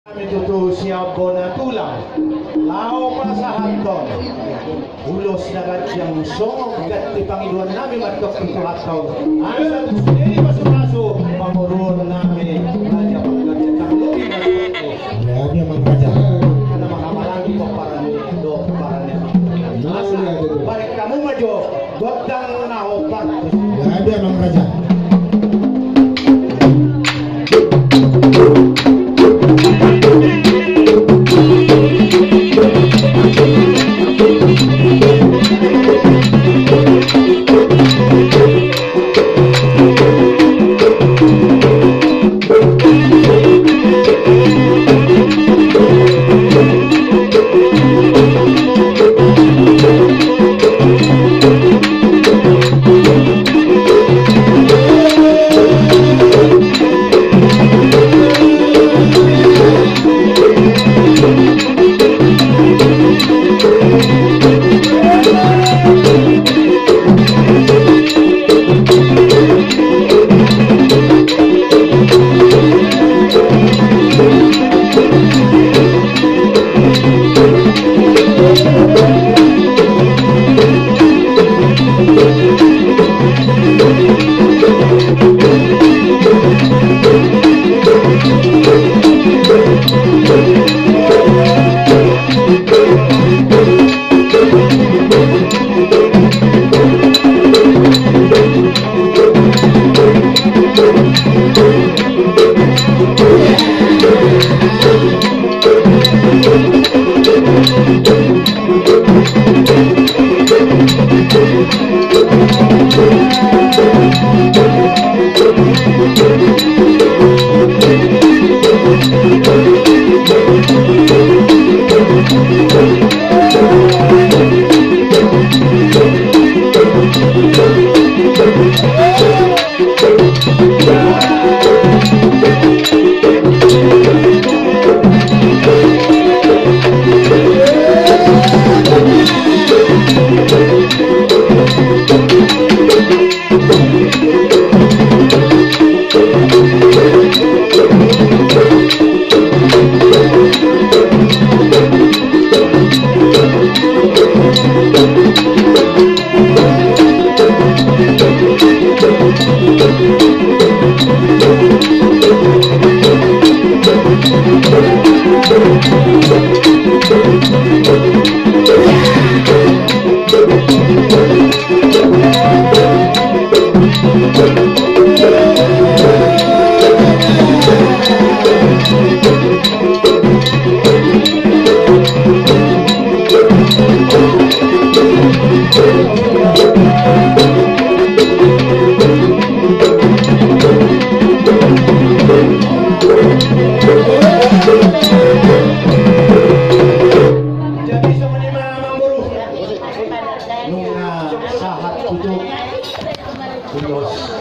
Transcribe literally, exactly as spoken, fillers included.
Nami tutu sian bona tulang laho pasahathon ulos na ganjang songon ganti pangidoan nami mandok tu Tuhanta on. Asa tu sude ni pasupasu pamoruon nami Raja Panggabean, tarlumobi ma tu Raja Panggabean. Ia, ia, Amang Raja. Karena manghahamaranggi pomparan ni, do pomparan ni Amang. Ia, asa ia, ia, ia. Bahen hamu ma jo gondang na hombar. Ia, ia, Amang Raja. Jadi songon i ma, Amangboru, nunga sahat tutu ulos